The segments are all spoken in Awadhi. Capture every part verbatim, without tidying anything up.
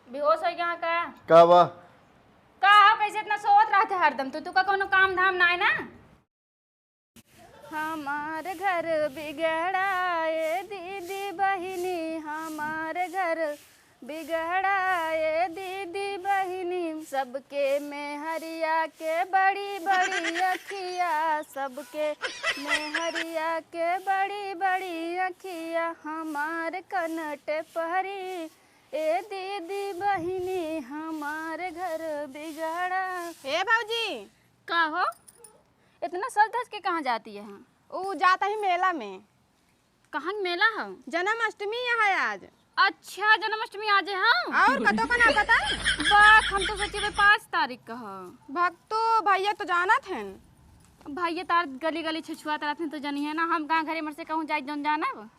बेहोश होइ गया का? का बा? का हो, कैसे इतना सोवत रहते हरदम? तू, तू का कोनो काम धाम ना है ना? हमार घर बिगड़ा ए दीदी बहिनी, हमार घर बिगड़ा ए दीदी बहिनी। सबके मेहरिया के बड़ी बड़ी अखिया, सबके मेहरिया के बड़ी बड़ी अखिया, हमार कनट पहरी ए दीदी बहिनी, हमार घर बिगड़ा। ए भौजी। का हो? इतना सज धज के कहाँ जाती है? ऊ जात ही मेला में। कहाँ के मेला है? जन्माष्टमी यहाँ है आज। अच्छा, जन्माष्टमी आज है, हाँ? और कतो का ना पता? बाक, हम तो सोचे बे पाँच तारीख का है। भक्तो भैया तो जानत हैं। भैया तार गली गली छुछुआत रहत हैं तो जनी है ना, हम कहाँ घरे मर से कहूँ जाई जौन जानब।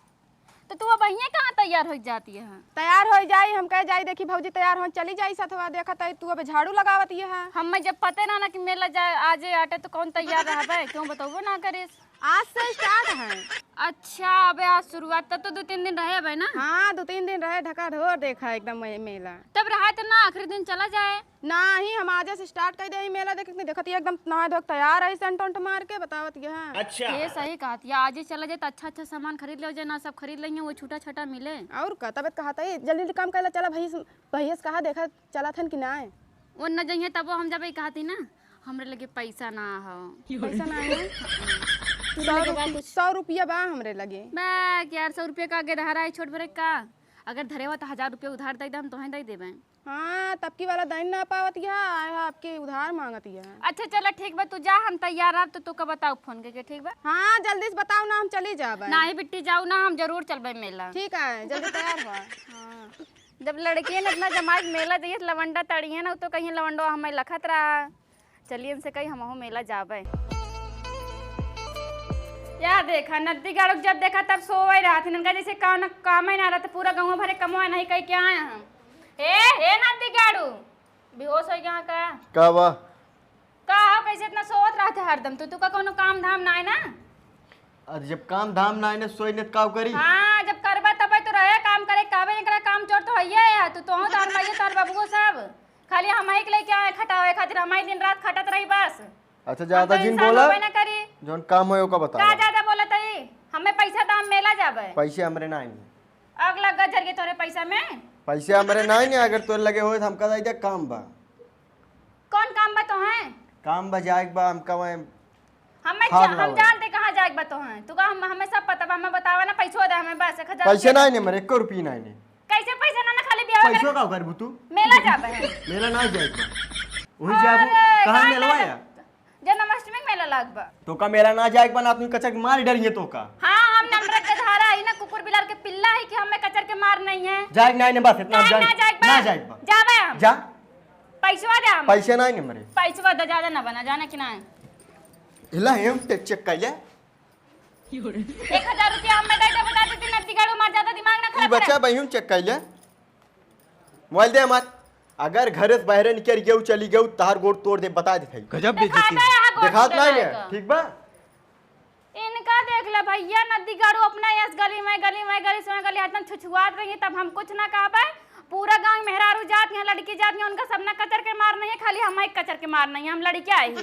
तो तू अब हियाँ कहाँ तैयार होइ जाती है? तैयार होइ जाई, हम कहे जाई, देखी भौजी तैयार हो, चली जाई सथवा, देखत है तू अब झाड़ू लगावत ये है। हमें जब पते ना ना कि मेला जा आजे आटे तो कौन तैयार रहबे, क्यों बतौबो ना करिस? आज से start है। अच्छा, अबे आज शुरुआत, तब तो दो तीन दिन रहे बे ना? हाँ, दो तीन दिन रहे, ढका ढोर देखा एकदम मे-, मेला। तब रहा तो ना, आखिरी दिन चला जाए। नाही, हम आजे से start कर दे मेला देखे के, देखत ही एकदम नहा धो के तैयार है, सेंट उंट मार के बतावत ये है। अच्छा। ये सही कहत या, आजे चला जाए तो अच्छा अच्छा सामान खरीद ले जाए ना, सब खरीद लेंगे, वो छूटा छाटा मिले। और का, तब कहत ही जल्दी जल्दी काम कर ले, चला भैया से, भैया से कहा देखा चलत हन कि ना। वो न जाइए तब हम जब कहती ना, हमरे लगे पैसा ना हो। पैसा ना है? तू सौ लगे बा रुपये-, कुछ? सौ रुपया बा हमरे लगे। बा यार, सौ रुपये का आगे धरा है छोट बड़े का? अगर धरे हुआ तो हजार रुपये उधार दे दे, हम तोहें दे देबे। हाँ, तब की वाला दइन ना पावत या, आय हा, आपके उधार मांगत या। अच्छा चला ठीक बा, तू जा, हम तैयार रहब तो तोका बताओ फोन करके, ठीक बा? हाँ, जल्दी से बताओ ना, हम चली जाबे। नाही बिट्टी, जाऊ ना, हम जरूर चलबे मेला। ठीक है, जल्दी तैयार हुआ। हाँ। जब लड़कियन इतना जमाई के मेला जइए, लवंडा तड़िए ना, उ तो कहिए लवंडो हमें लखत रहा। चलिए इनसे कही हमहू मेला जाबे। या देखा, नद्दी गाड़ू के जब देखा तब सोवे रहत, इनका जैसे कौन काम ही ना रहत, पूरा गाँव भरे कमवा नहीं कह के आए हम। ए, ए नद्दी गाड़ू, बेहोश हो गया का? का बा? का हो, कैसे इतना सोवत रहते हरदम? तू, तू का कोनो काम धाम ना है ना? अरे जब काम धाम ना है ना, सोई न त का करी? हाँ, जब करबा तबे तो रहे काम करे, कहबे एकरा काम चोर तो हइये है, तू तोहू तोहर माइये तोहर बबुओ सब। खाली हमही के लेके आए खटावे खातिर, हमही दिन रात खटत रही बस। अच्छा, हम ज्यादा तो जिन इंसान बोला, होबे ना करी। जौन काम होए ओका बता। का ज्यादा बोलत हई? हमें पैसा दाम मेला जाबे। पैसे हमरे ना आएंगे। आग लग गजर के तोरे पैसा में। पैसे हमरे ना आएंगे, अगर तोरे लगे होए तो हमका दे दे, काम बा। कौन काम बा तोहें? काम बा, जाए के बा, हमका वहीं हमें फाग जा-, हम लावे। जानते कहाँ जाए के बा तोहें। तू का हम, हमें सब पता बा, हमें बतावा ना, पैसो दे हमें बस, एक हजार पैसे रुपया। नाहीं ने मरे, एको रुपया नाहीं ने। कैसे पैसे ना, ना खाली बियाह पैसो करे? का करबू तू? मेला जाबे है। मेला ना जाए के बा। वही जाबू, अरे, कहाँ का मेलवा मेला? या? जन्माष्टमी के मेला लाग बा। तो का मेला ना जाए के बा ना, तू कचक मार डरिए तो का? हाँ, हम नमरत के धारा है ना, कुकुर बिलार के पिल्ला है कि हमें कचर के मार नहीं है। जाए के नाहीं ने बस, इतना हम जाए के जान-, ना जाए के बा। ना जाए के बा। जाबे हम। जा। पैसवा दे हम। पैसे नाहीं ने मरे। पैसवा दे, ज्यादा ना बना, जाना कि ना? हिला हेम ते चेक कर ले। एक हजार रुपया हमें दे दे, बता देती, नद्दी गाड़ू मार, ज्यादा दिमाग ना ई खराब बच्चा करे। बहिन चेक कर ले। मोबाइल दे हमार। अगर घर से बाहर निकल गयो, चली गयो, तार गोड़ तोड़ दे, बता दे भाई। गजब देखा बेइज्जती दे है। यहाँ गोड़ देखात तोड़ नाहीं ने, देगा। ठीक बा? इनका देख ले भैया, नद्दी गाड़ू अपना यस गली में, गली में, गली से गली हटन छुछुआत रही, तब हम कुछ ना कहबे। पूरा गांव मेहरारू जात हैं, लड़की जात हैं, उनका सब ना कचर के मार नहीं है, खाली हम एक कचर के मार नहीं है, हम लड़कियां ही।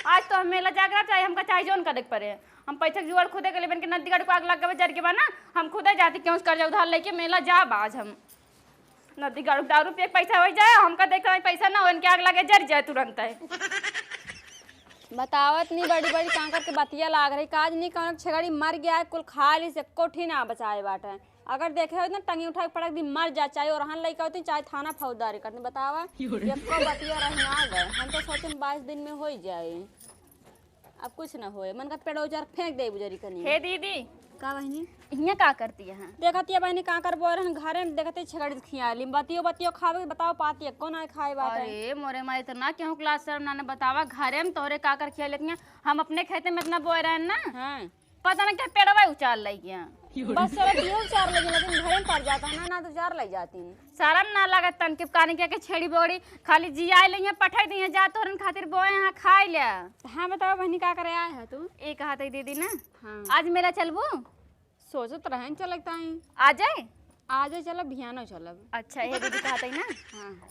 आज तो हम मेला जागरा चाहे हमका चाहे जोन करे के पड़े, हम पैसा के जुगाड़ खुदे के लेबन के नद्दी गाड़ू को आग लग गए जर के बा ना, हम खुदे जाती क्यों कर्जा उधार लेके मेला जाब आज हम। नदी गाड़ू दारू पिए के पैसा होइ जाए, हमका देखा है पैसा ना हो, इनके आग लगे जर जाए तुरंत है। बतावत नहीं बड़ी बड़ी कांकर के बतिया लाग रही, काज नहीं कौन छेगड़ी मर गया है, कुल खा ली से कोठी ना बचाए बाटे। अगर देखे हो ना टंगी उठा के पटक दी मर जा, चाहे ओरहन लइका होती चाहे थाना फौजदारी करती। बतावा, एको बतिया रह ना गए। हम तो सोचन बाईस दिन में हो ही जाए। अब कुछ ना होए, मन का पेड़ उजार फेंक दे बुजरी कनी। हे दीदी। का बहिनी? हियाँ का करती है? देखत ये बहिनी का करबो रहन घरे में, देखते छगड़ी खिया ली, बतियो बतियो खावे, बताओ पाती है, कौन आए खाए बात है? अरे मोरे माई, इतना क्यों क्लास सर नाने बतावा, घरे में तोहरे का कर खिया लेती हैं, हम अपने खेते में इतना बोए रहन ना। हाँ। पता ना क्या पेड़वा उचाल लई गया। बस चलो ये उचार लगी, लेकिन घरे में पड़ जाता है ना, ना तो उचार लई जाती। शरम ना लागत तन के कानी के, के छेड़ी बोड़ी, खाली जियाए ले यहाँ पठाई दिए, जा तोहरन खातिर बोए यहाँ खाए ले। हाँ बताओ बहनी, का करे आए है तू? ए कहा तई दीदी ना, हाँ। आज मेला चलबू? सोचत रहन चलत आई। आ जाए? आजो चलब, बिहानो चलब। अच्छा, ये दीदी कहत है ना? हाँ।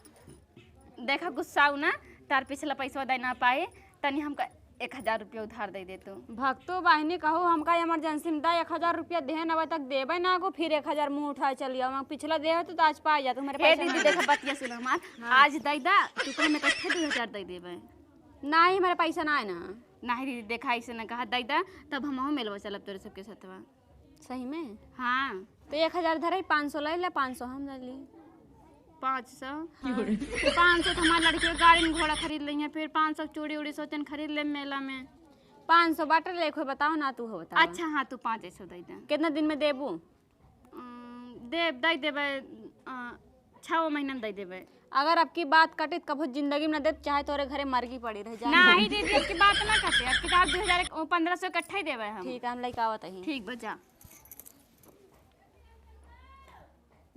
देखा, गुस्साऊ ना, तार पिछला पैसवा दे ना पाए, तनी हमका एक हजार रुपया उधार दे दे तू। भक्तो बहिनी, कहू हमका emergency में दा, एक हजार रुपया देहे न अबे तक देबे ना को, फिर एक हजार मुँह उठाए चली आओ। हम पिछला देहे तो, तो आज पाए जात, हमारे हे पैसा दीदी, ना देखा, बतिया सुनो हमार। हाँ। आज दे दा, तू तो हमें इकट्ठे दो हजार दे देबे। नहीं, हमारे पैसा ना है ना। नहीं दीदी, देखा, ऐसे ना कहा, दे दा, तब हमहू मेलवा चलब तोरे सबके साथवा। सही में? हाँ। तो एक हजार धरे, पाँच सौ ले ले, पाँच सौ हम ले ली। पाँच सौ? हाँ। पाँच सौ तो हमार लड़के गाड़ी में घोड़ा खरीद लेंगे, फिर पाँच सौ चूड़ी उड़ी सोचन खरीद ले मेला में। पाँच सौ बाटे, लेखो बताओ ना, तू हो बताओ। अच्छा, हाँ, तू पाँच सौ दे दे। कितना दिन में देबू? अम, देब, दे देबे, अ, छव महीना में दे देबे। अगर अब की बात कटित, कभो जिंदगी में न देब, चाहे तोरे घरे मरगी पड़ी रह जाए। नहीं दीदी, अब की बात ना कटे, अब की तो आप दो हजार एक, ओ, पन्द्रह सौ इकट्ठा ही देबे हम। ठीक है, हम लेके आवत ही। ठीक बा, जा।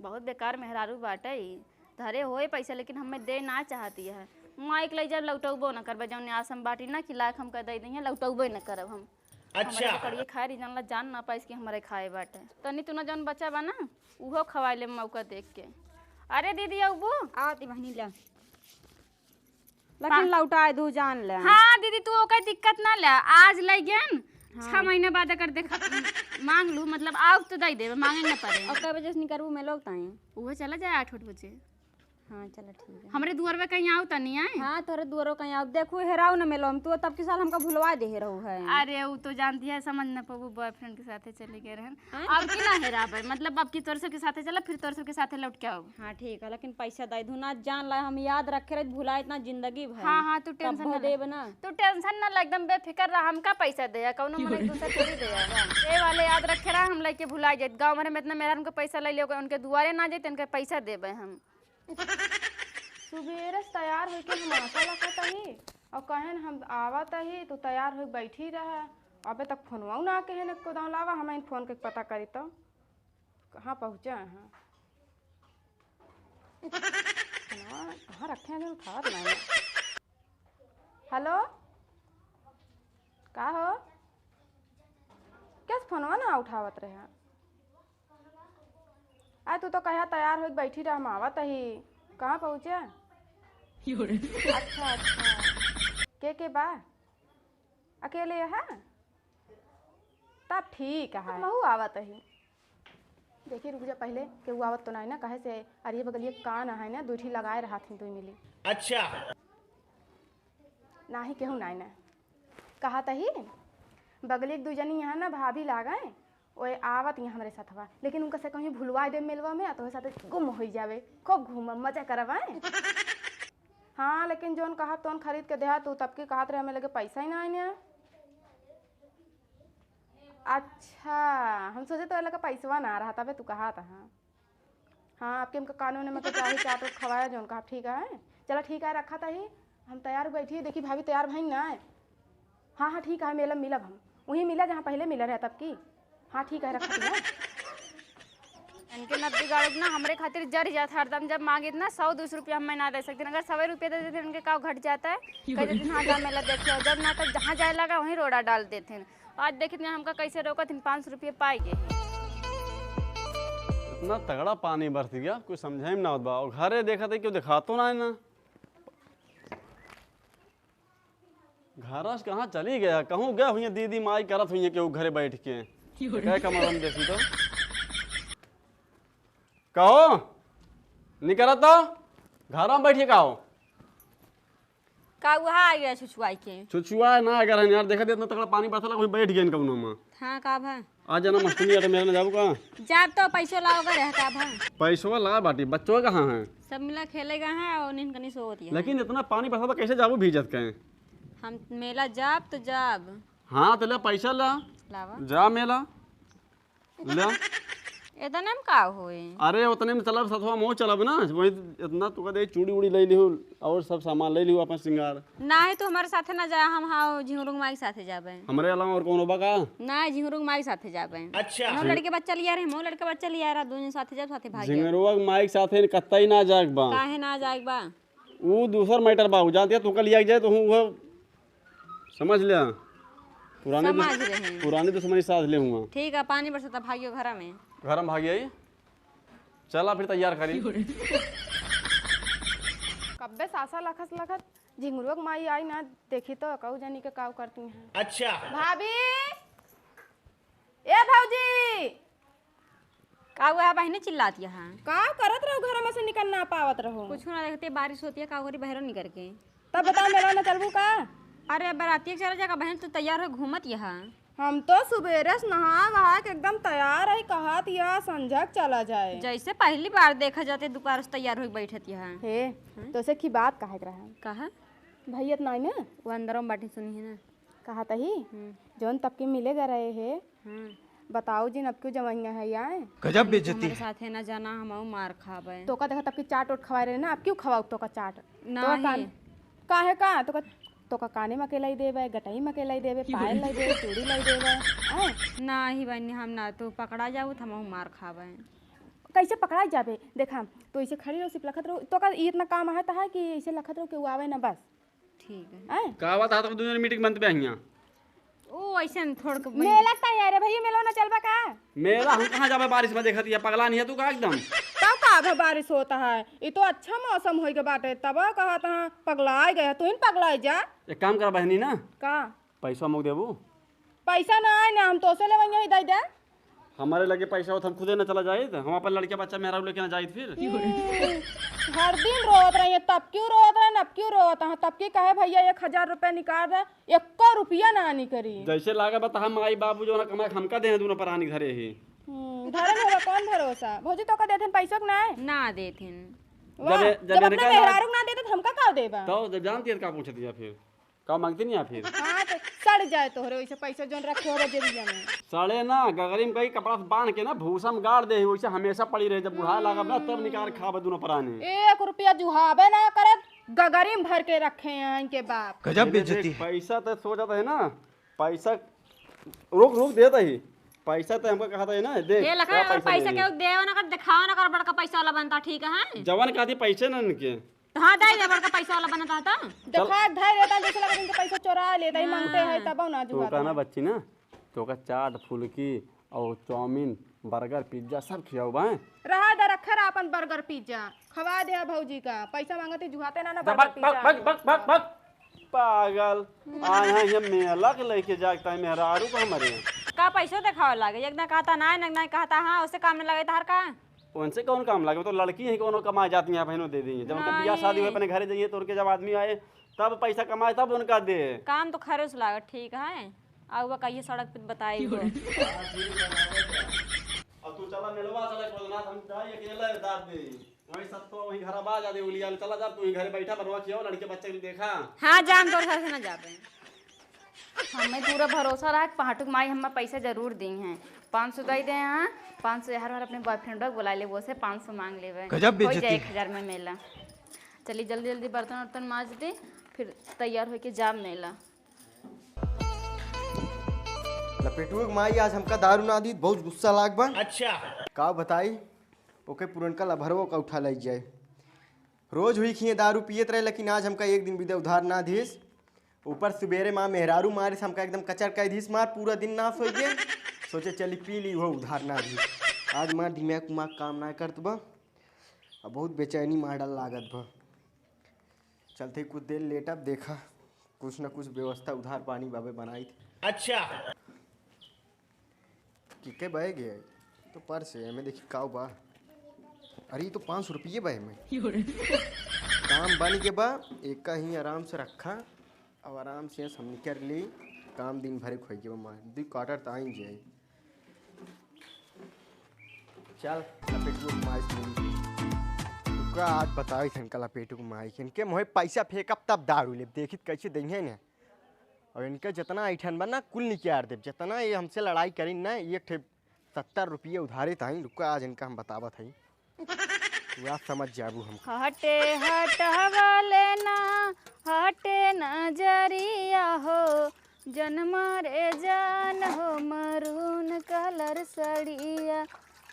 बहुत बेकार मेहरारू बाटे ई। धरे होए पैसा, लेकिन हमें दे ना चाहती है। माइक ले जब लौटौबो न करबे, जौन आस हम बाटी ना कि लायक हमका दे दइहे, लौटौबे न करब हम। अच्छा। हमरे तो कड़िए खाए रही, जानला जान ना पाइस कि हमरे खाए बाटे। तनी तू ना जौन बचा बा ना, उहो खवाए ले मौका देख के। अरे दीदी, अउबू? आवत ही बहिनी, ला। लेकिन पा- लौटाए दू, जान ले। हाँ दीदी, तू ओकर दिक्कत ना ले। आज ले गेन, हाँ। छह महीने बाद अगर देख, मांग लू, मतलब, आउ तो दे देबे, मांगे ना पड़े। और कै बजे से निकरबू मेलो ताई? उहो चला जाए आठ, आठ बजे। हाँ, चला, ठीक है। हमरे दुआरवे कहीं आउ तनी आए। हाँ, तोरे दुआरो कहीं आउ। देखू, हेराउ ना मेलो हम, तू तब की साल हमका भुलवा दे हेराउ है। अरे, उ तो जानती है, समझ ना पाबू, boyfriend के साथे चले गए रहन। हाँ? अब की ना हेराबे, मतलब, अब की तोर सबके साथे चला, फिर तोर सबके साथे लौट के आउ। हाँ, ठीक है, लेकिन पैसा दे दू ना, जान ला, हम याद रखे रहे, भुलाए इतना जिंदगी भर। हाँ, हाँ, तू tension कब्बो ना ले। देब ना। तू tension ना ले, एकदम बेफिकर रह, हमका पैसा दे, कौनो मन एक दूसरा थोड़ी दे। ये वाले याद रखे रहा, हम लेके भुला जाए। गाँव भर में इतना मेहरारू हमका पैसा ले लियो, उनके दुआरे ना जाए, उनके पैसा देबे हम। सुबेरे से तैयार होइके हम आशा लखत ही और कहन हम आवत ही, तू तैयार होइके बैठी रहा। अबे तक फोनवा ना कहे न को दाव लावा, हम इन फोन के पता करी तो कहाँ पहुँचे हैं। फोनवा कहाँ रखे हैं, जो उठावत नहीं। हेलो, का हो? कैसे फोनवा ना उठावत रहे? आ, तू तो कहा तैयार होइके बैठी रह, हम आवत ही। कहाँ पहुँचे? अच्छा, अच्छा। के के बा? अकेले है? तब ठीक है। महू आवत ही। देखी, रुक जा पहले, केहू आवत तो नहीं ना, कहे से अरिये बगलिए कान है ना, दुई ठी लगाए रहत ही, दुई मिली। अच्छा। नाही, केहू नाही ना। कहत ही, बगली के दू जनी यहाँ ना भाभी लागे, ओए आवत यहाँ हमरे साथवा, लेकिन उनका से कहीं भुलवा दे मेलवा में, आ तोहरे साथे गुम हो जावे, खूब घूमब, मजा करब, आए। हाँ, लेकिन जौन कहत तौन खरीद के देहा तू, तब की कहत रहे, हमें लगे पैसा ही ना आने। अच्छा, हम सोचे तो लगे पैसवा ना रहा, तबे तू कहत हा। हाँ, आपके हमका कानून में तो चाही, चाट उट खवाया जौन कहा, ठीक है। चला ठीक है, रखा था ही, हम तैयार बैठी, देखी भाभी तैयार भई ना है। हाँ, हाँ, ठीक है, मेला मिलब हम, वहीं मिला जहाँ पहले मिला रहे तब की। हाँ, ठीक है, रखा था। इनके नद्दी गाड़ब ना, हमरे खातिर जर जात हरदम, जब मांगे ना सौ दो सौ रुपया हम ना दे सकते, अगर सौ रुपया दे देते, इनके का घट जाता है? कह देते, हाँ, जा मेला देखे, जब ना तब जहाँ जाए लगा वहीं रोड़ा डाल देते हैं। आज देखित ना हमका कैसे रोकत, हम पाँच सौ रुपये पाई गए। इतना तगड़ा पानी बरस गया, कुछ समझे में ना आवत बा। और घरे देखत है, क्यों दिखातो ना है ना। घर से कहाँ चली गया, कहूँ गया हुई दीदी माई करत हुई केहू घरे बैठ के। क्या कमरा में देखी तो। कहो, निकरा तो, घर में बैठ के कहो। का उहा आ गया छुछुआई के? छुछुआ ना, अगर है यार, देखा दे, इतना तगड़ा पानी बरसला, कोई बैठ गया इनका उन्होंने। हाँ, का भा? आ जाना मस्तनी, अरे मेरे ना जाबू का? जाब तो पैसो लाओ का रह, का भा? पैसो ला बाटी, बच्चों कहाँ है? सब मिला खेले गए हैं और नींद कनी सोवत है। लेकिन इतना पानी बरसला, कैसे जाबू भीजत के? हम मेला जाब तो जाब। हाँ, तो ले पैसा ला। लावा। जा मेला। ले। इतने में का होई? अरे, उतने में चलब, सथवा मोह चलब ना। वही इतना तू कह दे, चूड़ी उड़ी ले लिहू और सब सामान ले लिहू, अपन सिंगार। नाही, तू हमारे साथे ना जाए, हम हाँ झिंगुरुक माई के साथे जाबे। हमरे अलावा और कौन होबा का? ना, झिंगुरुक माई के साथे जाबे। अच्छा। हम लड़के बच्चा लिया रहे, हम लड़के बच्चा लिया रहा, दोनों साथे जाब, साथे भाग जाब। झिंगुरुक माई के साथे कत्ता ही ना जाए बा। काहे ना जाए बा? ऊ दूसर matter बा, ऊ जानती है, तू कल लिया के जाए तो हूँ वो समझ लिया। पुराने समझ दुस-, रहे हैं। पुराने दुश्मनी साथ ले हुआ। ठीक है, पानी बरसता, भागियो घर में। घर में भागी आई। चला फिर तैयार करी। कब्बे सासा लखत लखत झिंगुरुआ के माई आई ना, देखी तो कऊ जनी के काऊ करती हैं। अच्छा। भाभी, ए भौजी, का हुआ है बहिनी, चिल्लात यहाँ? का करत रहो, घर में से निकल ना पावत रहो? कुछ ना देखते, बारिश होती है, का करी बहरो निकल के। तब बताओ, मेला न चलबू का? अरे बराती के चला जाएगा बहन, तू तैयार हो घूमत यहाँ। हम तो सुबेरे से नहा वहा के एकदम तैयार है, कहत या संझा के चला जाए। जैसे पहली बार देखा जाते, दुकान से तैयार होके बैठत यहाँ। हे, हम्म? तो से की बात काहे के रहा? कहा? भैया तो नहीं ना? वो अंदरों में बाटी सुनी है ना। कहा तही, हम्म। जौन तबकी मिले गा रहे है, हम्म। बताओ जिन अब क्यों जवाइयाँ है यार। गजब बेइज्जती हमारे है। साथ है ना जाना, हम मार खाबे। तो का देखा तबकी चाट उट खवाए रहे ना, अब क्यों खवाओ तो का चाट? ना तो ही। कान-, काहे का? तो का, तो का काने में अकेला ही देबे, गटई में अकेला ही देबे, पायल लाई देबे, चूड़ी लाई देबे, आय? ना ही बहनी, हम ना, तू पकड़ा जाऊ तो हम मार खाबे। कैसे पकड़ा जाबे? देखा, तो ऐसे खड़ी रहो, सिर्फ लखत रहो, तो का ई इतना काम है तहा कि ऐसे लखत रहो कि वो आवे ना बस। ठीक है। आय? का बात है, तो दुनिया मीटिंग बनत बे हियां। ओ, ऐसे न थोड़ के बन- मेला तैयार है भैया, मेला ना चलबा का? मेला हम कहाँ जाबे बारिश में, देखत या पगला नहीं है तू का एकदम? तब का अभी बारिश होता है, ये तो अच्छा मौसम होई के बाटे, तब कहत हैं पगलाए गए, तू ही पगलाए जा। एक काम कर बहनी ना। का? पैसा मुक देबू? पैसा ना आए ना, हम तो से लेवंगे ही दे दे। हमारे लगे पैसा होत हम खुदे न चला जाइत, हम अपन लड़के बच्चा मेहरारू लेके न जाइत फिर। हम्म, हर दिन रोत रही है, तब क्यों रोत रहे, अब क्यों रोत है, तब की कहे भैया एक हजार रुपया निकाल दे, एको रुपया ना निकरी। जैसे लागे बा तहा माई बाबू जो ना कमाए हमका दे दूनो परानी घरे ही। हम्म, धरन होगा कौन भरोसा? भौजी तो का देथिन पैसो के ना? ना देथिन। वाह, जब, जब जब अपने इनका ना मेहरारू ना देते तो हमका का देबा? तो जब जानती है तो का पूछती है फिर? का मांगती नहीं है फिर? हाँ, तो सड़ जाए तोहरे वैसे पैसा जोन रखे हो जेबिया में। सड़े ना, गगरी में कहीं कपड़ा से बांध के ना भूसा में गाड़ दे, वैसे हमेशा पड़ी रहे, जब बुढ़ाए लागब ना तब निकाल खाबे दोनों परानी। एक रुपया जुहाबे ना करत, गगरी में भर के रखे हैं इनके बाप। गजब ये देख, बेइज्जती है। पैसा तो सोचत है ना, पैसा रुक रुक देत ही, पैसा तो हमका कहत है ना, देख, ये लखा का अगर पैसा पैसा दे के देवा ना कर, दिखावा ना कर, बड़का पैसा वाला बनता, ठीक है? जवन कहती पैसे ना इनके। तो हाँ, दाई, बड़का पैसा वाला बनता है तो। देखा, धर लेता, जैसे लगा इनके पैसा चोरा लेता, ही मांगते हैं, तब ना तो जुगाड़ कहना है। बच्ची ना, तो का चाट, फुल्की और चाउमीन, बर्गर, पिज्जा सब खियाओ बाएं। रहा दे, रखे रहा अपन बर्गर, पिज्जा। खवा दे भौजी का, पैसा मांगती जुहाते ना, ना जब बर्गर, बक, पिज्जा। बक, बक, बक, बक, बक। पागल, आए हैं ये मेला के लेके जागता है मेहरारू को हमारे। का पैसो देखावे लागे, एक ना कहता ना, एक ना कहता हाँ, उसे काम नहीं लगे तार का। उनसे कौन काम लागे? वो तो लड़की है, कौनो कमाए जाती हैं, बहनों दे देंगे। जब उनका बियाह शादी हुए, अपने घरे जाइए, तो उनके जब आदमी आए, तब पैसा कमाए, तब उनका दे। काम तो खरे से लागत, ठीक है। आउबा कहिए सड़क पे बताई हो। अब तू चला मिलवा सड़क पर, ना हम जाए अकेले दाद दे। वहीं सब तो वहीं घर बा जा दे उलिया, चला जा, तू ही घरे बैठा, बनवा खियाओ, लड़के बच्चे भी देखा। हाँ, जान तोर घर से ना जाबे। हमें पूरा भरोसा रहा कि पहाटुक माई हमें पैसा जरूर दी हैं। पाँच सौ दे दे हैं, पाँच सौ यार, अपने बॉयफ्रेंड को बुला ले, वो से पाँच सौ मांग लेवे। गजब हो जाए बेइज्जती। एक हजार में मेला। चली जल्दी जल्दी बर्तन वर्तन माज दे, फिर तैयार होके जाब मेला। लपेटुए के माई आज हमका दारू ना दी, बहुत गुस्सा लाग बा। अच्छा। का बताई, ओके पुरनका लभरवा का उठा लाई जाए। रोज हुई खिए दारू पियत रहे, लेकिन आज हमका एक दिन भी दे उधार ना दीस। ऊपर सुबेरे माँ मेहरारू मारिस, हमका एकदम कचर कह दीस मार, पूरा दिन नाश हो गए। सोचे चली पी ली, वो उधार ना दी। आज मार दिमाग उमाग काम ना करत बा, अब बहुत बेचैनी मार डर लागत बा। चलते ही कुछ देर लेटब, देखा कुछ ना कुछ व्यवस्था उधार पानी बाबे बनाई। अच्छा। कि के बहे गए? तो पर्स है, एमे देखी काऊ बा। अरे, ये तो पाँच सौ रुपये बा एमे। काम बन के बा, एक ही आराम से रखा, अब आराम से हम निकर ली। काम दिन भर खोई के बा, मार दू क्वार्टर तो आई जाए। चल, लपेटू के माई से मिली। रुका, आज बताई थे इनका लपेटू के माई के, इनके मुँहे पैसा फेंकब तब दारू लेब, देखित कैसे देंगे ने। और इनका जितना ऐठन बा ना, कुल निकाल देब। जितना ये हमसे लड़ाई करी ना, ये ठे सत्तर रुपये उधारे ताई। रुका, आज इनका हम बतावत हई। तू आज समझ जाबू हम। हटे हटवले ना, हटे नजरिया हो, जन मारे जान हो, मरून कलर सड़िया,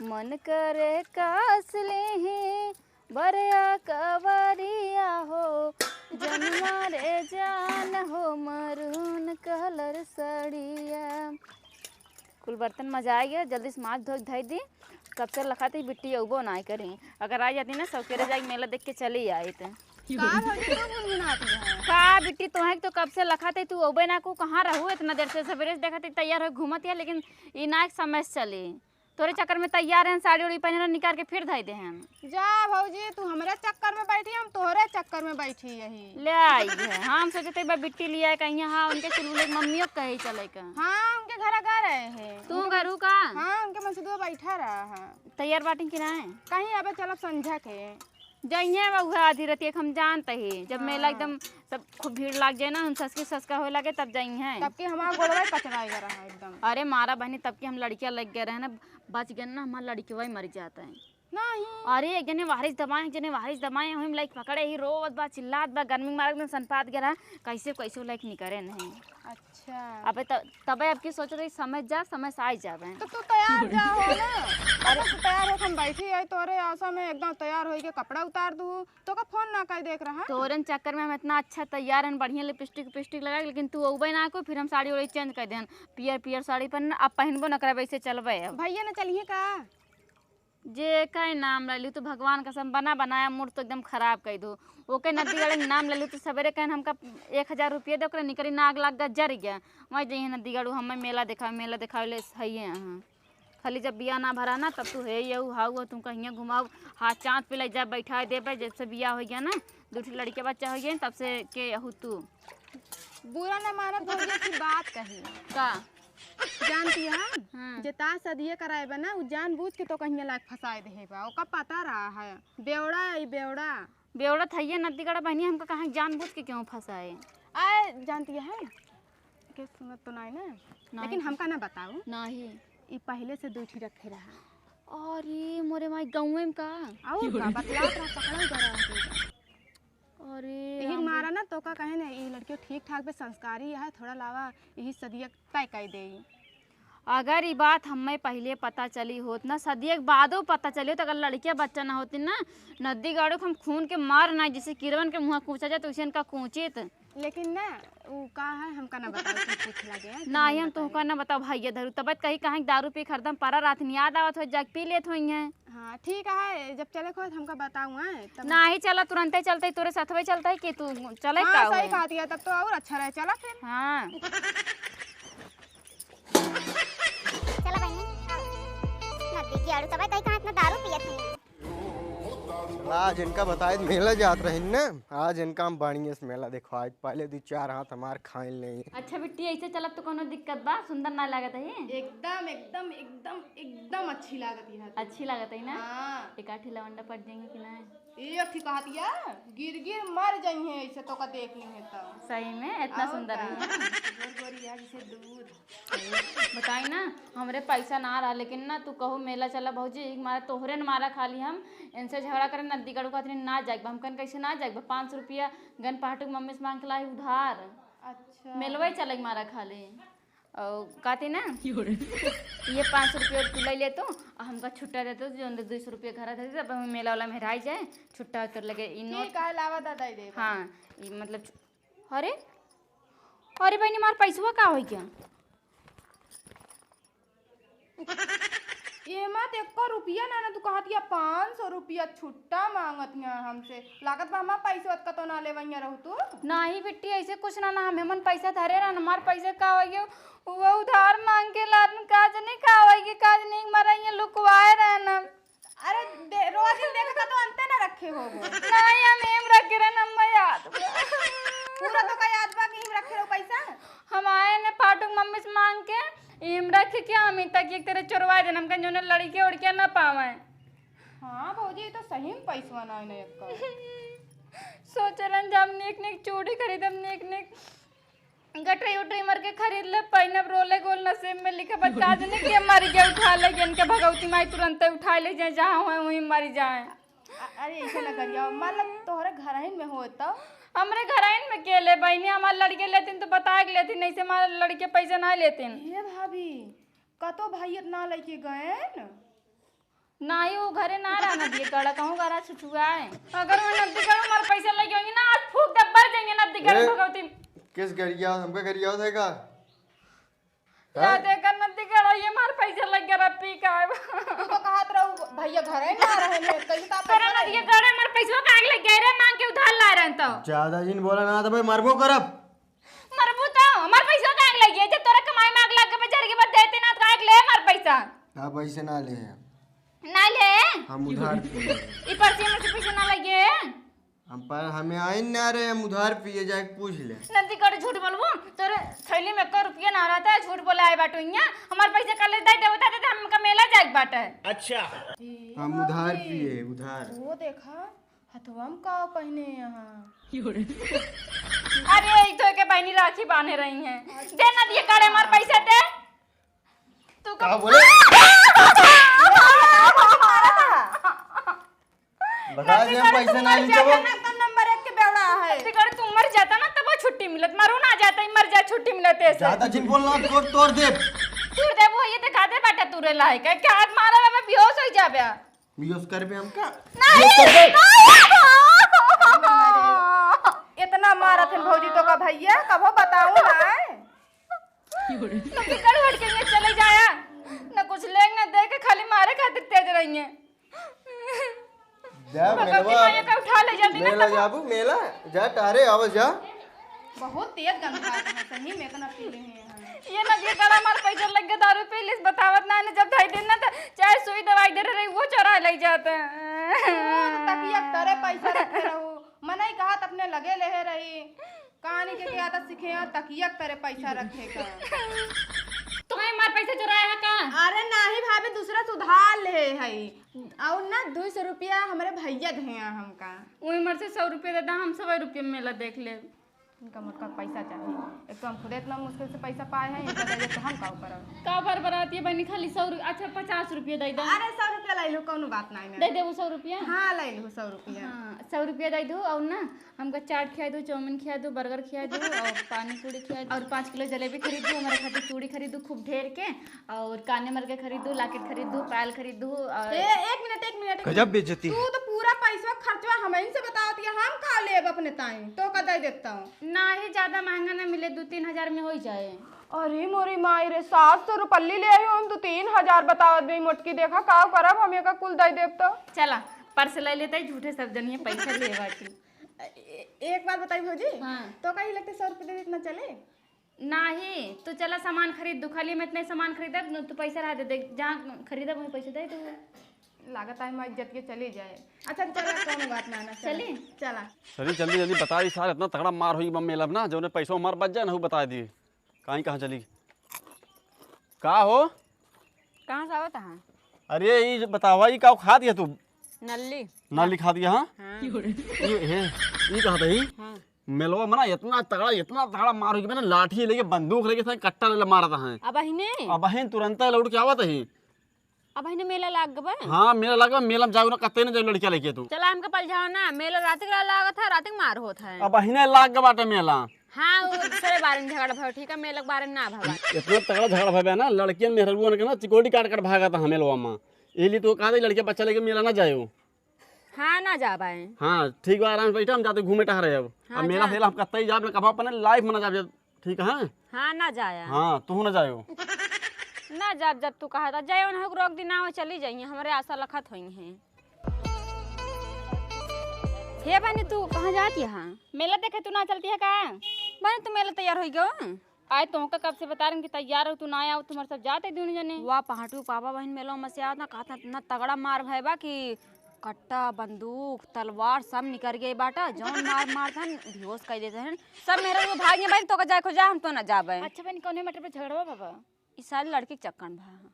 मन करे कास लेही बरिया कवरिया हो, जन मारे जान हो, मरून कलर सड़िया। कुल बर्तन मजा आ गया, जल्दी से माज धो के धई दी। तब से लखात ही बिट्टी अउबो नाहीं करी। अगर आ जाती ना, सौकेरे जाके मेला देख के चली आइत। का भौजी, तू गुनगुनाती है? का बिट्टी, तोहे तो कब से लखात ही, तू अउबे ना को, कहाँ रहू इतना देर से? सबेरे से देखत ही तैयार होइ घूमत है, लेकिन ई ना एक समय से चली। तोरे चक्कर में तैयार हैं, साड़ी उड़ी पहने निकाल के फिर धइ दे हैं। जा भौजी, तू हमरे चक्कर में बैठी, हम तोहरे चक्कर में बैठी यही। ले आई है, हम सोचते बा बिट्टी लिया है कहीं, हाँ, उनके चुलबुले के मम्मियों के कहे चले का। हाँ, उनके घर गा रहे हैं। तू उनके घरू का? हाँ, उनके मनसुदुआ बैठा रहा है। तैयार बाटी कि नाहीं? कहीं अबे चलब संझा के। जइहें अब उहे आधी रतिया के, हम जानते ही, जब मेला हाँ। एकदम सब खूब भीड़ लाग जाए ना, हम ससकी ससका होए लागे, तब जइहें। तब के हमार गोड़वा कचराए गए रहा एकदम। अरे मारा बहनी, तब के हम लड़किया लग गए रहे ना, बच गए ना, हमार लड़किया मर जाता है। नहीं। अरे एक जने वारिस दबाए, एक जने वारिस दबाए, हम लाइक पकड़े ही, रोवत बा, चिल्लात बा, गर्मी के मारे एकदम सनपात गए रहा, कैसे कैसे लाइक निकरे नहीं। अच्छा। अबे त-, तबे अब की सोचत रही, समय जा, समय से आई जाबे। तो तू तैयार जा हो ना। अरे तू तैयार हो, हम बैठी है तोरे आशा में, एकदम तैयार होई के कपड़ा उतार दू, तो का फोन ना कर देख रहा। तोरे चक्कर में हम इतना अच्छा तैयार हन, बढ़िया लिपस्टिक, लिपस्टिक लगा के, लेकिन तू अउबे ना को, फिर हम साड़ी ओड़ी चेंज कर देन, पियर पियर साड़ी पहन, अब पहनबो न करबे, ऐसे चलबे अब। भैया न चलिए का? जे का नाम ले लू, तू भगवान कसम बना बनाया मूड तो एकदम खराब कर दू। ओके नदीगढ़ के नाम ले लू, तू सबेरे कहन हमका एक हजार रुपया दे, ओकरे निकरी नाग लाग गया, जर गया। वहीं जइहे नदीगढ़, हमें मेला देखावे, मेला देखावे ले हइये यहाँ। खाली जब बिया ना भरा ना, तब तू हे ये हाउ, तुम कहीं घुमाओ, हाथ चाँद पे ले जा, बैठा देबे, जब से बिया हो गया ना, दू ठो लड़के बच्चा हो गए, तब से के अहू तू। बुरा न मानत भौजी की बात कही। का? जानती है, हाँ। जे तार सदिये कराए बा ना, उ जानबूझ के तो कहीं लायक फंसाए देहे बा, ओका पता रहा है। बेवड़ा है, ई बेवड़ा। बेवड़ा थइये नदीगढ़ बहनी, हमका कहाँ जानबूझ के क्यों फंसाए? आए, जानती है, के सुनत तो नहीं ना, नहीं। लेकिन हमका ना बताओ। नहीं। ई पहले से दू ठी रखे रहा। अरे मोरे माई, गाँवे में का? और का, बतलात रहा, पकड़ल जा रहा है। अरे यही राम रे। मारा ना तो का कहे ना, ई लड़कियों ठीक ठाक बे, संस्कारी है, थोड़ा लावा यही सदिया तय कर दे। अगर ई बात हमें पहले पता चली होत ना, सदिया के बादो पता चली होत, अगर लड़किया बच्चा ना होती ना, नदीगढ़ के हम खून के मार ना, जैसे किरवन के मुँह कूचा जाए तो उसे इनका कूचित। लेकिन ना, उ का है, हमका ना बताओ, तुम पूछ लगे हैं, नहीं, हम तुमका ना बताओ भैया धरू, तब कहीं कहाँ दारू पी के हरदम परा रहत, याद आवत हो, जग पी लेत होई हैं। हाँ, ठीक है, जब चले को हमका बताऊँ, हैं, तब। नाही, चला, तुरंते चलते, तोरे साथवे चलते कि तू चले हाँ, का सही हुए? कहती है, तब तो और अच्छा रहे, चला फिर। हाँ। चला बहनी, नदी के आड़ू तबे तई कहाँ इतना दारू पियत है? चला, आज इनका बताए मेला जात रही ना, आज इनका हम बढ़िया से मेला देखवाए, पहले दू चार हाथ हमार खाए ले। अच्छा बिट्टी, ऐसे चलब तो कोनो दिक्कत बा? सुंदर ना लागत है? एकदम, एकदम, एकदम, एकदम अच्छी लागत है। अच्छी लागत है ना? हाँ। एक आठी लवंडा पट जाएंगे कि ना? ए अथी कहतिया, गिर गिर मर जाइहे ऐसे तो का देख ली है तो। सही में इतना और सुंदर का? है। गोर गोरिया जैसे दूध। बताई ना, हमरे पैसा ना रहा, लेकिन ना तू कहू मेला चला भौजी, एक मारा तोहरे न मारा खाली हम इनसे झगड़ा करे, नदीगढ़ खातिर ना जाइब। हम कन कैसे ना जाइब? पाँच सौ रुपया गन पाटू के मम्मी से मांग के लाई उधार। अच्छा। मेलवा ही चले मारा खाली। और कहती ना, ये पाँच सौ रुपया तू ले ले तू, और हमका छुट्टा दे तू, जो अंदर दो सौ रुपया घर दे दे, अब हम मेला वाला में हेराई जाए, छुट्टा उतर लगे। ई नोट ठीक है, लावा दादा ही दे। हाँ, ई मतलब छु-, अरे, अरे बहनी, मार पैसवा का हो गया? एमा त एको रुपया ना, ना तू कहत या पाँच सौ रुपया छुट्टा मांगत या हमसे। लागत बा हमार पैसा कतो ना लेवैया रहू तू। नाही बिट्टी, ऐसे कुछ ना, ना हम हमन पैसा धरे रहन, हमार पैसा का हो गयो? वो उधार मांग के लान, काज नहीं का हो गयो, काज नहीं मरा ये लुकवाए रहन। अरे दे, रोज ही देख का तो अंते ना रखे हो वो। नाही, हम एम रखे रहन, हम याद बा। पूरा तो का याद बा कि हम रखे रहो पैसा? हम आए ने फाटुक मम्मी से मांग के, इम रख के हम तक एक तरह चोरवा देन, हमका जोने लड़के उड़के ना पावे। हाँ भौजी, ये तो सही में पैसवा ना है ना एक का। सोचलन जब नीक नीक चूड़ी खरीदम, नीक नीक गटरी उटरी मर के खरीद ले, पहिनब रोले गोल नसीब में लिखे, बस काज नहीं के मर गया, उठा ले गया, इनके भगवती माई तुरंते उठा ले जाए, जहाँ होए वहीं मर जाए। अ-, अरे ऐसे ना करिया, मतलब तोहरे घरहिन में होए तो? हमरे घरहिन में के ले बहिनी, हमार लड़के लेतिन तो बता के लेतिन, नहीं से हमार लड़के पैसा ना लेतिन। ये भाभी, कतो भाई इतना लेके गए न? नाही, वो घरे ना रहना दिए, गड़ा कहूँ गड़ा छुछुआए। अगर वो नदी गड़ा हमार पैसा लेके होंगे ना, आज फूक दे, बर जाएंगे नदी गड़ा ए, भगवती। किस गरिया, हमका गरिया देगा? हैं? या देखा नदी गड़ा ये हमार पैसा लग गया, अब पी का आएब। तू तो कहत रहू भैया घरे ना रहे ने, कैसे तो आप तोरा पैसा ना दिए लगे? घरे हमार पैसा काहे लग गया रे, मांग के उधार ला रहे तो। ज्यादा जिन बोला ना तो भाई मरबो करब। मरबू तो हमार पैसा काहे लग गया? जब तोरा कमाई में आग लग गए, बेचारे के बाद देते ना तो काहे ले हमार पैसा? आप पैसे ना ले। ना ले। हम उधार पिए। ई पर्ची में से पैसा ना लगे। हम पर, हमें आइन ना रहे, हम उधार पिए, जाके पूछ ले। नंदी करे झूठ बोलबू, तोरे थैली में एको रुपया ना रहता है, झूठ बोले आए बाटू इहाँ। हमार पैसा कल दे देबो, बता देते हमका मेला जाए के बाटे। अच्छा। हम उधार पिए, उधार। वो देखा, हथवा में का पहने यहाँ। अरे, एक तो के बहनी राखी बांधे रही हैं। दे ना दिए करे हमार पैसा दे। तू का बोले? बता दे, हम पैसे ना ली तब। एकदम नंबर एक के बेवड़ा है। तिगड़ तू मर जाता ना तब छुट्टी मिलत, मरो ना जाता, मर जा छुट्टी मिलत ऐसे। ज्यादा जिन बोलना, तोड़, तोड़ दे। तोड़ दे, वो ये दिखा दे बाटा तू रे लायक है। क्या हाथ मारा बा, बेहोश हो जाबे। बेहोश करबे हमका? नहीं। बेहोश करबे? इतना मारत है भौजी तो का भैया, कबो बताऊ ना। ना तिगड़ हट के ये चले जाया, ना कुछ लेंगे ना दे के, खाली मारे खातिर तेज रही है। जा, भगवती मेलवा, माया का उठा ले जाती ना मेला तब। जाबू, मेला, जा, टारे, आवा, जा। बहुत तेज गंधात है, सही में इतना पी रहे हैं। ये ना, ये गला मार पैसा लग गया, दारू पी लिस, बतावत ना, ना, जब ढाई दिन ना, तो चाहे सुई दवाई दे रहे, वो चोरा ले जाता। ओ, तो तकिया के तरे पैसा रखे रहू, मने ही कहा, त अपने लगे लेहे रही। कहानी के, के आदत सीखे हैं, तकिया के तरे पैसा रखे का। तुम्हें हमार पैसा चुराया है का? अरे नाही भाभी, दूसरा से उधार ले है। और ना, दो सौ रुपया हमरे भैया दे हैं हमका। वही मर से सौ रुपया दे दा, हम सौ रुपया में मेला देख ले। इनका मोटका पैसा चाहिए, एक तो हम खुदे इतना मुश्किल से पैसा पाए हैं, इनका दे दे तो हम का करब? का भर बराती है बहनी, खाली सौ रु-, अच्छा, पचास रुपया दे दा। अरे, सौ रुपया ले लो, कौनो बात नहीं ना। दे दे वो सौ रुपया। हाँ, ले लो सौ रुपया। हाँ, सौ रुपया दे दो और ना, हमका चाट खिया दो, चाउमीन खिया दो, बर्गर खिया दो और पानी पूरी खिया दो और पाँच किलो जलेबी खरीद दो, हमारे खातिर चूड़ी खरीद दो खूब ढेर के और काने मर के खरीद दो, लॉकेट खरीद दो, पायल खरीद दो और ए, एक मिनट, एक मिनट, एक गजब मिनट। बेइज्जती तू है। तो पूरा पैसवा खर्चवा हमइन से बतावत है, हम का लेब अपने ताई, तो का दे देता हूँ। ना ही ज्यादा महंगा ना मिले, दो तीन हजार में हो ही जाए। अरे मोरी माई रे, सात सौ रुपल्ली ले आई हो, हम दो तीन हजार बतावत बे मोटकी, देखा का करब हम, एका कुल दे देब तो। चला, पर्स ले लेते, झूठे सब जनिए पैसा ले बाटी। ए-, एक बात बताई भौजी, हाँ। तो कहीं लगते सौ रुपये दे देतना चले? नाही, तू चला सामान खरीद दू, खाली हम इतने सामान खरीदब न, तू पैसा रहा दे दे, जहाँ खरीदब वहीं पैसा दे दू। लागत है हमारी इज्जत के चली जाए। अच्छा चला, कौनो बात ना, ना, चला। चली? चला। चली जल्दी जल्दी बता दी सार, इतना तगड़ा मार होई बा मेला में ना, जौने पैसा हमार बच जाए ना, वो बता दी। कहीं कहाँ चली? का हो? कहाँ से आवत है? अरे, ई बतावा, ई का खात है तू? नल्ली। नल्ली खात है, हाँ? हाँ। ई, हे, ई कहत ही? हाँ। मेलवा में ना इतना तगड़ा, इतना तगड़ा मार हो कि मैंने लाठी लेके, बंदूक लेके, सारे कट्टा ले मारत है। अबहिने? अबहिन तुरंत लौट के आवत ही। अबहिने मेला लाग गवा? हाँ, मेला लाग गवा, मेला में जाओ ना, कतई ना जाओ लड़किया लेके तू। चला हमके पलझाओ ना, मेला रात के लागत है, रात के मार होत है। अबहिने लाग गवा बाटे मेला। हाँ, वो दूसरे बारे में झगड़ा भवा, ठीक है, मेला के बारे में ना भवा। इतना तगड़ा झगड़ा भवा ना, लड़कियन मेहरुअन के ना चिकोटी काट काट भागत है मेलवा में। ये लिए तो कहा था, लड़किया बच्चा लेके मेला ना जाओ। हाँ, ना जाबे। हाँ, ठीक बा, आराम से बैठा, हम जाते घूमे टहरे अब। हाँ, अब मेला जा। सेला हम कतई जाब ना, कबो अपने लाइफ में ना जाब, ठीक है? हाँ, ना जाया। हाँ, तू ना जायो। ना जाब, जब तू कहा था, जायो ना, रोक दी ना, वो चली जाइए, हमरे आशा लखत होई हैं। हे बहनी, तू कहाँ जाती है? मेला देखे तू ना चलती है का? बहनी, तू मेला तैयार होई गयो? आए, तोहका कब से बता रहे कि तैयार हो, तू ना आओ, तुम्हारे सब जाते दोनों जने। वाह, पहाटू पापा बहन मेलो में से आवत ना, कहत ना, इतना तगड़ा मार भय बा कि कट्टा, बंदूक, तलवार सब निकर गए बाटा, जौन मार मारत हन, बेहोश कर देत हन। सब मेहरारू भाग गए, बहन, तोका जाए खोजा, हम तो ना जाबे। अच्छा बहन, कौने मैटर पे झगड़वा बाबा? ई सारी लड़की के चक्कर में भा।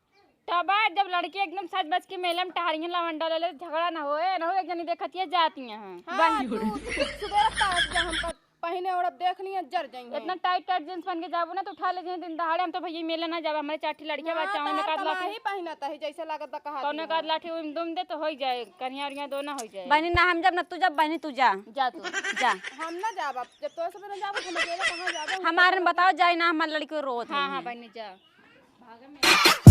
तबा जब लड़की एकदम सज बज के मेला में टहरियन लवंडा ले ले, झगड़ा ना होए, ना हो, एक जनी देखतिया जाती हैं। हाँ, बहन। तू सुबह तक जा, हम पहने और अब देख लिया, जर जाएंगे। इतना टाइट टाइट जींस पहन के जाबो ना, तो उठा ले जाए दिन दहाड़े। हम तो भैया मेला ना जाबे, हमारे चार ठी लड़किया ना, बच्चा, तो उनमें हमार काट लाठी। कमाही पहनत है, जैसे लागत बा कहा कौनो दिया। काट लाठी उम दुम दे तो होई जाए, कनिया उनिया दो ना होई जाए। बहनी ना हम जब ना तू जब, बहनी तू जा। जा तू। जा। हम ना जाब, अब जब तो सब ना जाब, हम अकेले कहाँ जाबे? हमारे में बताओ, जाए ना, हमारे लड़की रोत हाँ, है। हाँ, बहनी जा। भागे में।